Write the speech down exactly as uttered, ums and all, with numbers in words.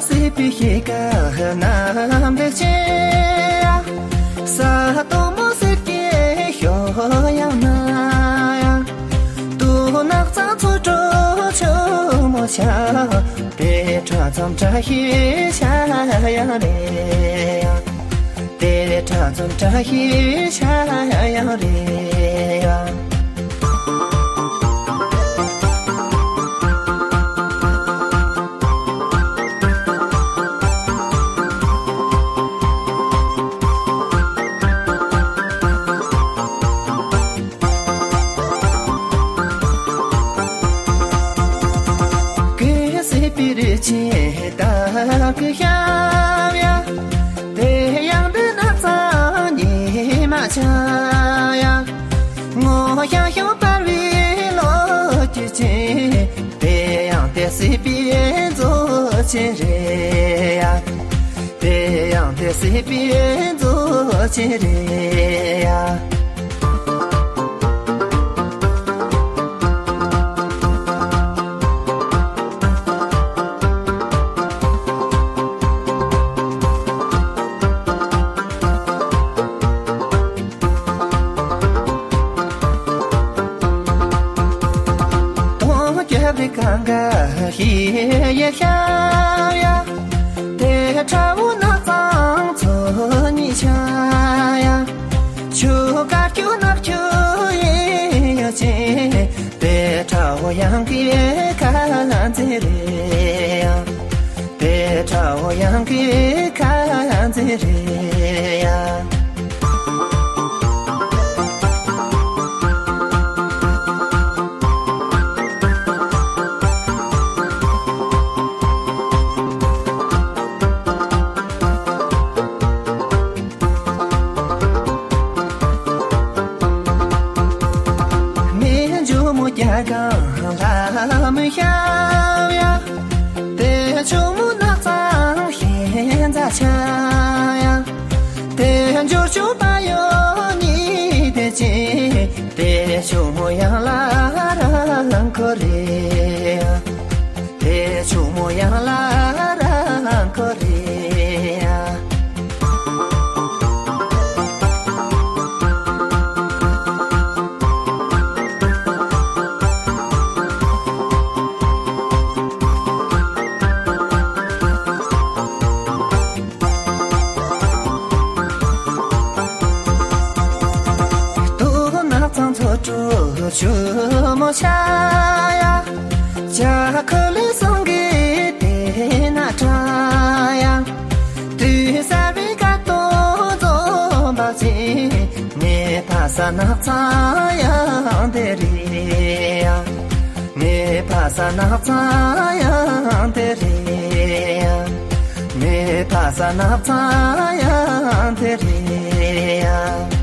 སྲིད་པའི་གཤིས་ཀ་རྣམ་དག་ཅན། ས་དོ་མོ་སྲིད་ཀྱི་ཞོ་ཡང་ན་ཡང་། དུ་ནག་ཚང་ཚོ་གྲོ་ཆུ་མོ་ཆ། དེ་ཁྲ་ཚོམ་བཀྲ་ཤིས་ཆ་ཡང་རེད་ཡ། དེ་ཁྲ་ཚོམ་བཀྲ་ཤིས་ཆ་ཡང་རེད་ཡ། གི་སྲིད་པའི་རི་ཆེན་དར་གི་ཤམ་ཡ། དེ་ཡང་འདི་ན་ཚང་ཉི་མ་ཆ་ཡ། ངོ་ཤང་ཤང་བར་བའི་ལོ་རྒྱུས་ཅན། དེ་ཡང་དེ་སྲིད་པའི་མཛོད་ཆེན་རེད་ཡ། དེ་ཡང་དེ་སྲིད་པའི་མཛོད་ཆེན་རེད་ཡ། དོང་རྒྱབ་རི་གངས་ཀ་ཤི་ཡེ་ཤར་ཡ། དེ་ཁྲ་བོ་ནགས་ཚང་ཚོ་གཉིས་ཆ་ཡ། ཆུ་དཀར་ཁྱུ་ནག་ཁྱུ་ཡིན་ཡོད་ཅིང་། དེ་ཁྲ་བོ་ཡང་གི་ཁ་འཛིན་རེད་ཡ། དེ་ཁྲ་བོ་ཡང་གི་ཁ་འཛིན་རེད་ཡ། མི་འཇུ་མོ་རྒྱ་གང་ལ་མི་ཤ་ཡ། དེ་ཆུ་མོ་ནགས་ཚང་ཤིང་རྩ་ཆ་ཡ། དེ་འཇུ་ཆུ་པ་ཡོ་ནི་དེ་ཅི། དེ་ཆུ་མོ་ཡང་ལ་རང་ཁོ་རེ། དེ་ཆུ་མོ་ཡང་ལ་རང་ཁོ་རེ། དུ་ནགས་ཚང་ཚོ་དྲུག་ཆུ་མོ་ཆ་ཡ། ཇ་ཁུ་ལི་སང་གི་དེ་ན་ཁྲ་ཡ། དུས་གསར་བའི་ཀ་ཏོ་རྫོང་འབབ་ཅིང་། ངའི་ཕ་ས་ནགས་ཚང་ཡང་དེ་རེད་ཡ། ངའི་ཕ་ས་ནགས་ཚང་ཡང་དེ་རེད་ཡ། ངའི་ཕ་ས་ནགས་ཚང་ཡང་དེ་རེད་ཡ།